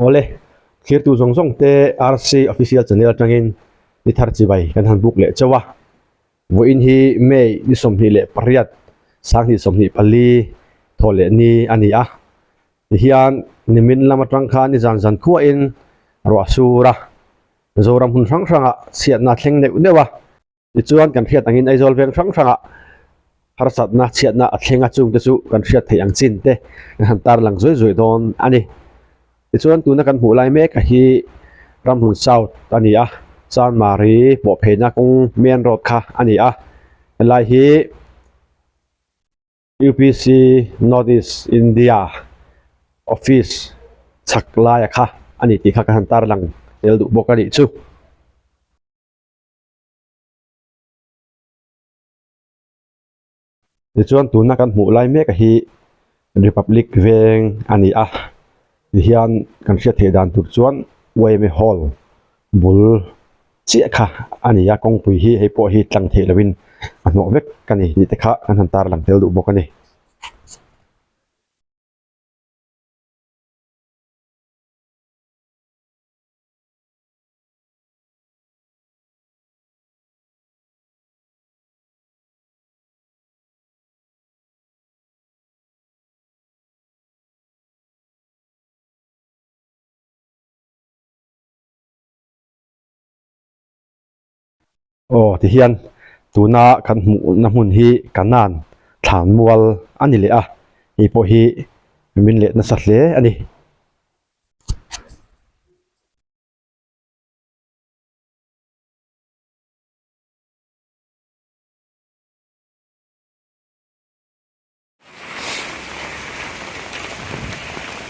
Awle, thlirtu zawng zawng te RC Official Channel atangin ni thar chibai kan han buk leh chauh a. Vawiin hi May ni 28, 2024 thawh leh ni a ni a. Tihian nimin lam atang khan nizan zan khuahin ruah sur a, Zoram hmun hrang hrangah chhiatna a thleng neuh neuh a. Tichuan kan hriat angin Aizawl veng hrang hrangah harsatna chhiatna a thleng a chungte chu kan hriat theih ang chin te kan han tarlang zuai zuai dawn a ni. Tichuan tuna kan hmuh lai mek a hi Ramhlun South a ni a, Chanmari pawh pheina kawng main road kha a ni a, helai hi UPC North East India Office chhak laia kha a ni tih kha kan han tarlang tel duh bawk a nih chu. Tichuan tuna kan hmuh lai mek a hi Republic veng a ni a tihian kan hriat theih dan tur chuan yma hall bul chiah kha a ni a kawngpui hi hei pawh hi tlang theih lovin a hnawh vek a ni tih te kha kan han tarlang tel duh bawk a ni. Aw tihian tuna kan hmuhna hmun hi Kanan thlanmual a ni leh a, hei pawh hi min let nasa hle a ni.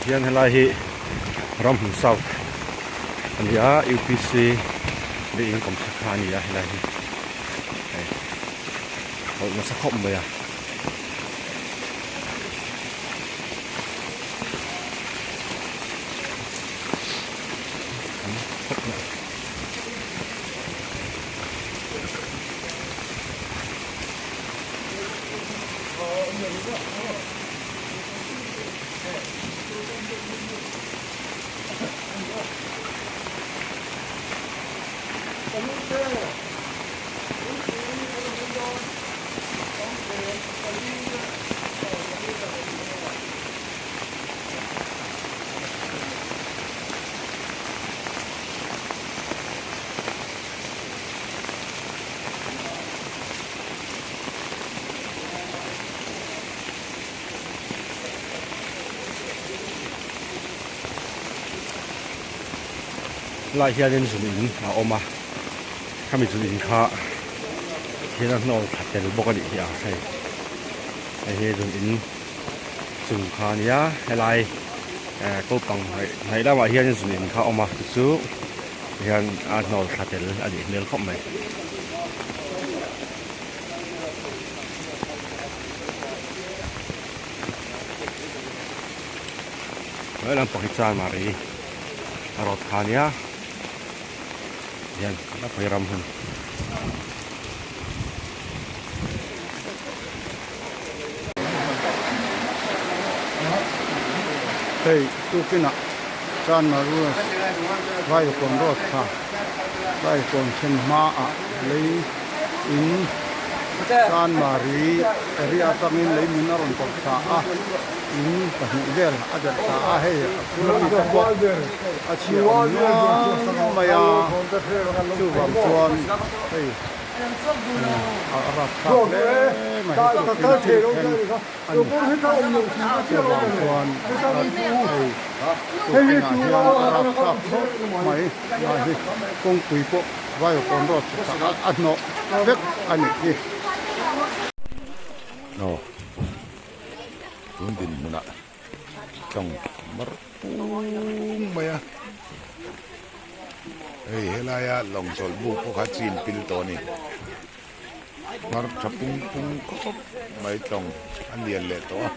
Hian helai hi Ramhmun South a ni a UPC leh in kawmchhak kha a ni a helai hi hei hawlh nasa khawp mai a. Lai hianin zun in a awm a khami zun in kha hian a hnawl thla tel bawk a nih hi a hei hei hi zun in chung kha a nia helai eh ko pang hnaih lamah hian zun in kha a awm a chu chu hian a hnawl thla tel a nih hmel khawp mai. He lampang hi Chanmari a rawt kha a nia hian a khawi ram hun. Hei tukinah Chanmari Vaivakawn road kha Vaivakawn thlen hmaah lei in Chanmari area atangin lei min a rawn kawlh thla a, in pahnih vel a delh thla a, hei a bul ami te pawh a chhia awm nual mai a, chuvang chuan hei. A rapthlak hle mai hi chu thil thleng a ni. Chuvang chuan hei tukinah hian a rapthlak khawp mai lai hi kawngpui pawh Vaiawkawn road chhukah a hnawh vek a nih hi. Aw tun dinhmunah tlawng mar pung mai a. Hei helaia lawng chawlh buk pawh kha chin pil tawh a ni. Hmar tha pung pung khawp mai tlawng a lian leh tawh a.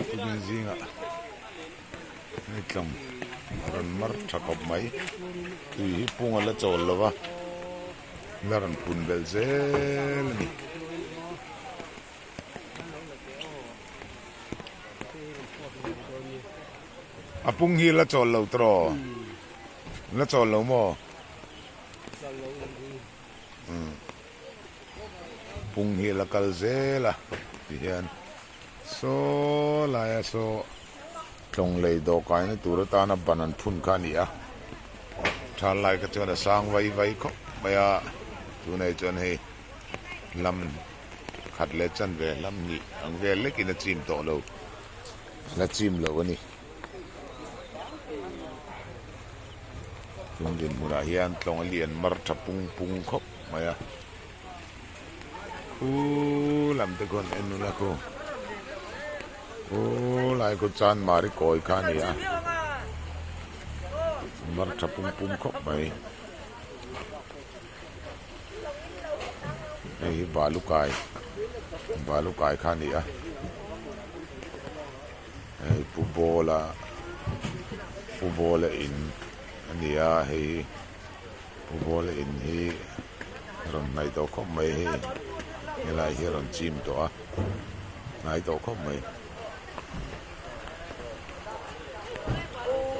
Tukin zingah hei tlawng a rawn mar tha khawp mai. Tui hi pung a la chawl lo va, la rawn pun belh zel a ni. A pung hi la chawl lo tawh la chawl lo maw? Pung hi la kal zel a tihian saw laia saw tlawng lei dawhkaina tur atana ban an phun kha a ni a tha lai kha chuan a sang vai vai khawp mai a tunah chuan hei lam khat leh chanve lam hnih ang vel lekin a chim tawh lo la chim lo a ni. Chung dinhmunah hian tlawng a lian mar tha pung pung khawp mai a khu lam te khawn en ula khu khu lai khu chan mari kawi kha a ni a mar tha pung pung khawp mai hei hi balu kai balu kai kha a ni a. Hei pu bawla pu bawla in a ni a hei hi pu bawla in hi rawn hnaih tawh khawp mai hei helai hi a rawn chim tawh a hnai tawh khawp mai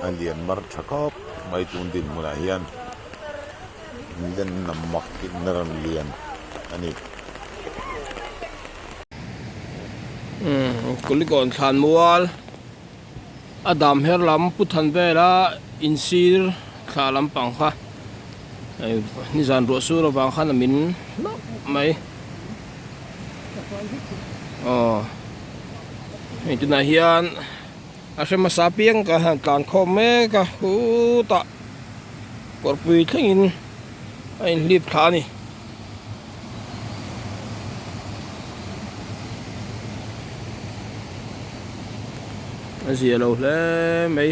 a lian mar tha khawp mai tun dinhmunah hian len lam mak tihna rawn lian a ni. Kulikawn thlan mual a dam her lam pu than vela insir thla lampang kha nizan ruah sur avang khan a min hlauh mai aw hei tunah hian a hre hmasa piang ka han tlan khawm mek a khutah kawrpui thlengin a inhlip thla a ni. A zia lo hle mai.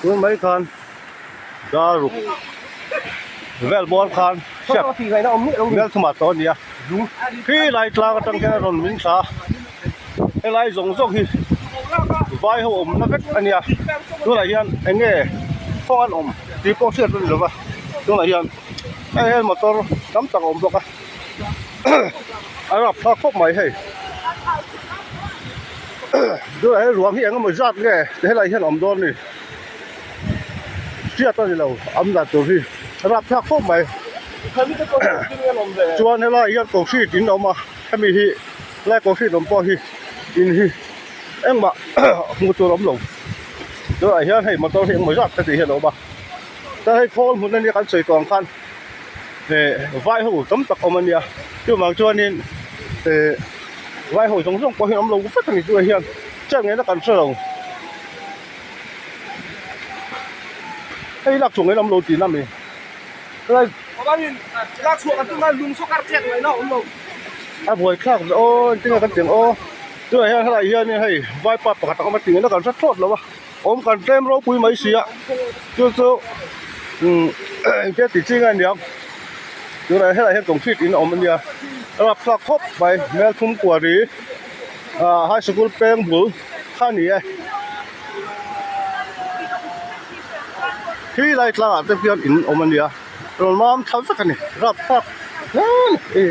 Tun mai khan dar ruk vel bawr khan step mel thumah tawh a ni a khi lai tlang atang hian a rawn min thla a helai zawng zawng hi vai ho awmna vek a nia tunah hian eng nge kawng an awm tih pawh hriat a ni lova tunah hian hei hian motor tam tak a awm bawk a a rapthlak khawp mai hei tunah hian ruang hi eng emaw zat nge helai hian a awm dawn a ni hriat a ni lo am dan tur hi a rapthlak khawp mai chuan helai hian concrete in a awm a hemi hi. Helai concrete awm pawh hi in hi engmah hmuh tur a awm lo tunah hian hei motor hi engmaw zat ka tih hian a awm a chuan hei khawl hmun ania kan sawi tawh ang khan eh vai ho tam tak awm ania chuvang chuanin eh vai ho zawng zawng pawh hi an awm lo vek a ni tunah hian chet ngaihna kan hre lo hei lak chhuah ngaihna awm lo tihna a mi helai a buai thlak ve aw engtin nge kan tih ang aw tunah hian helaiah hianin hei vaipa pakhat a awm a tih ngaihna kan hre thlawt lo a awm kan tlem ropui mai si a chu chu umm engtia tih chi nge aniang tunah helaiah hian concrete in a awm ania a rapthlak khawp mai hmel thum kuari ah high sikul peng bul kha a ni e khi lai tlangah te hian in awm ania rawn mam thla vek a ni rapthlak hle a ni.